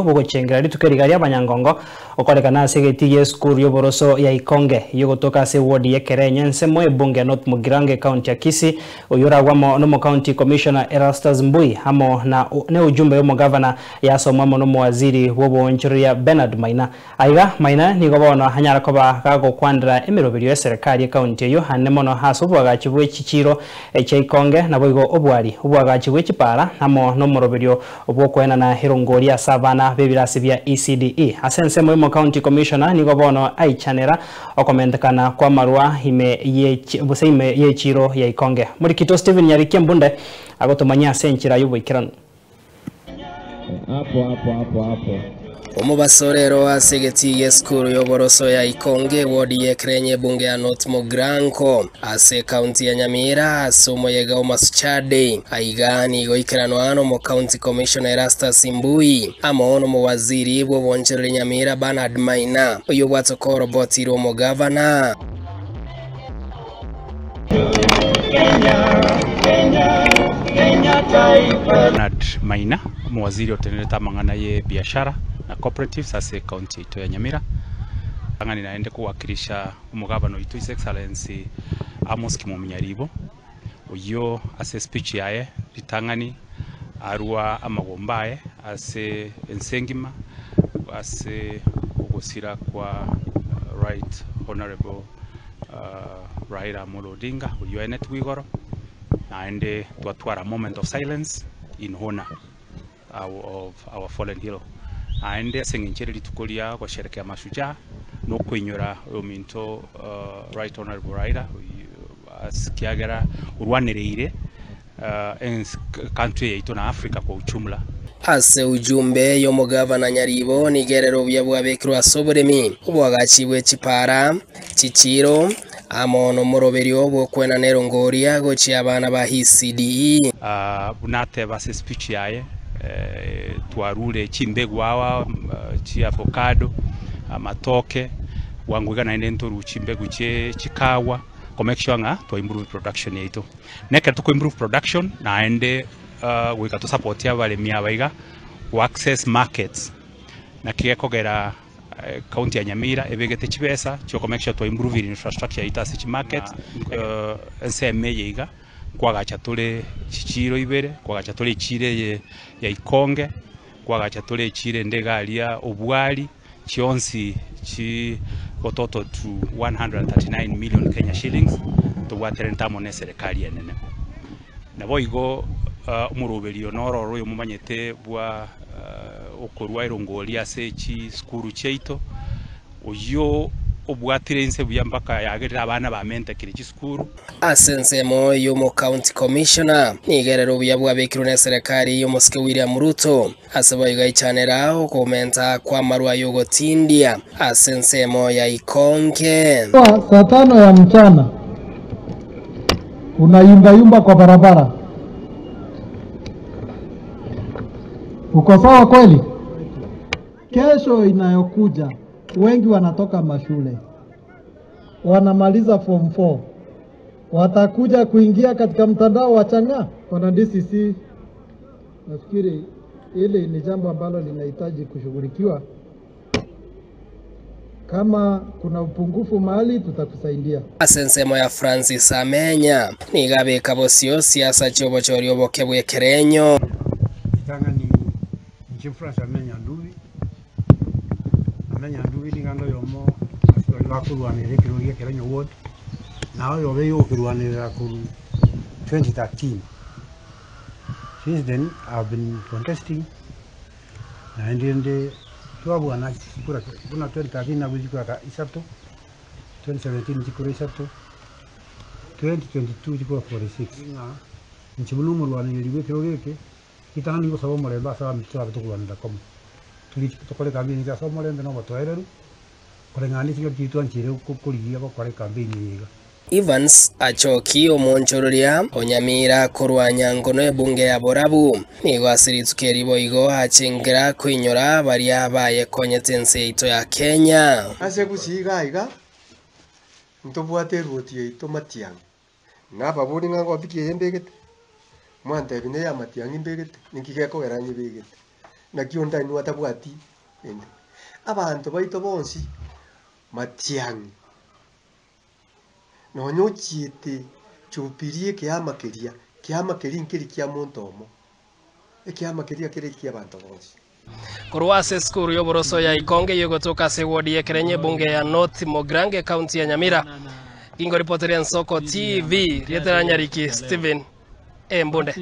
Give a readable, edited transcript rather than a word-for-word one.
bogochengera rituko eriga ri'abanyangongo okorekana ase egetii gi'esukuru y'oboroso ya Ikonge eyio gotoka ase eward y'Ekerenyo ensemo ebunge ya North Mugirango ecounty ya Kisii oyio oragwe amo n'omocounty commissioner Erastus Mbui amo na neujumbe y'omogavana yasomwa amo n'omowaziri bw'oboonchoreria Bernard Maina. Aiga Maina nigo bono anyara koba gagokwanera emeroberio y'eserekari ecounty eyio ane mono ase obwagachi bwe chichiro chia Ikonge naboigo obwari, obwagachi bwe chipara amo nomoroberio bw'okoenana erongori ase abana b'ebirasi bia ECDE. Ase ensemo y'omocounty commissioner nigo bono aichanera okomentekana kw'amarwa ime ye gose ime y'echiro ya Ikonge. Morikito Stephen Nyarikia Mbunde agotomanyia ase enchera y'oboikeranu. Hapo hapo hapo hapo. Omobaso rero ase egetii gi'esukuru y'oboroso ya Ikonge eward y'Ekerenyo ebunge ya North Mugirango ase ekaunti ya Nyamira ase omoyega o Mashujaa Day. Aiga nigo ikeranwa n'omocounty commissioner Erastus Mbui amo n'omowaziri bw'obonchoreri Nyamira Bernard Maina oyio obwatoka orobotirwe omogavana. Bernard Maina, omowaziri otenerete amang'ana ye biashara na cooperatives ase ecounty yaito ya Nyamira, ang'ani naende kowakilisha omogabana oito His Excellency Amos Kimumi Nyaribo, oyio ase speech yaye ritang'ani arwa amagomba aye ase ense engima ase ogosira kwa Right Honourable Raila Amolo Odinga oyio aenetwe igoro, naende twatwara moment of silence in honour of our fallen hero. Naende ase eng'encho ere rituko ria gosherekea mashujaa na okoinyora oyominto Right Honourable Raila ase kiagera orwanereire country yaito na Africa kwa ujumla. Ase ujumbe y'omogavana Nyaribo nigo erere obuya bwabekirwe ase oboremi, obwagachi bwe chipara, chichiro, amo nomoroberio bw'okwenana erongoria gochia abana ba ECDE. Buna ateba ase speech yaye, twarure chimbegu ao chia avocado, amatoke, bwango iga naende ntorue chimbegu chie chikawa ko make sure ng'a twa improve production yaito. Na ekero toko improve production naende goika to support abaremi aba iga go access markets naki gekogera county ya Nyamira ebegete chibesa chioko make sure twa improve infrastructure yaito ase chimarket ensemo eye iga nkoagacha tore chichiro ibere, nkoagacha tore echiro eye ya Ikonge, nkoagacha tore echiro ende iga aria Obwari, chionsi chi gototal to 139 million Kenya shillings tobwaterente amo na eserekari enene. Naboigo omoroberio noro oro oyomomanyete bwa okorwa erongori ase chisukuru chiaito, oyio obwatire inse buya mpaka yagerire abana bamentekire chisukuru. Ase ensemo y'omocounty commissioner nigo erere obuya bwabekirwe n'eserekari y'omosike William Ruto ase boigo aichanera okomenta kw'amarwa y'ogotindia ase ensemo ya Ikonge. Saa tano ya mchana unayumbayumba kwa barabara, uko sawa kweli? Kesho inayokuja wengi wanatoka mashule, wanamaliza form 4, watakuja kuingia katika mtandao wa chang'aa. Bwana DCC, nafikiri hili ni jambo ambalo linahitaji kushughulikiwa. Kama kuna upungufu mahali, tutakusaidia. Ase ensemo ya Francis Amenya nigo abeka bosio siasa chiobochori oboke bw'ekerenyo. Ritang'ani inche Francis Amenya Ndubi, Amenya Ndubi nigo ande oyomo ase baria bakorwanerera ekerogo gia Ekerenyo ward, na oyobe okorwanerera korwa 2013. Since then I have been contesting, naende rende twabwana chikura buna 2013 nabwo chikura ka isato, 2017 chikura isato, 2022 chikura 46. Ng'a inche buna omorwanereri bwa ekerogo eke, ritang'ani ngosaba omorembe ase abanto torabe tokorwanera komo. Tori tokore ecampaign ase omorembe na obotoereru, koreng'ana na chingaki chiria twanchire korigia gokora ecampaign eye iga. Evans Achoki omonchororia Onyamira korwa Nyangono ebunge ya Borabu nigo ase rituko eri boigo achengera koinyora baria bayekonyete ense yaito ya Kenya. Ase gusii iga iga, ntobwate eruoti yaito Matiang'i, nababori ng'a ngobi ki eye mbegete? Mwantebi neye amatiang'i mbegete, ninki gekogera nyebegete? Naki onde ainwe atabwati ende. Abanto baito bonsi matiang'i. Nonya ochiete Jubilee ekeama keria, kiama keria nkeri kia monto omo, ekiama keria kere ekia abanto bonsi. Korwa ase esukuru y'oboroso ya Ikonge eyio egotoka ase eward y'Ekerenyo ebunge ya North Mugirango ekaunti ya Nyamira, Gingoripoteria Ensoko TV, rieta ria Nyariki Stephen Embunde.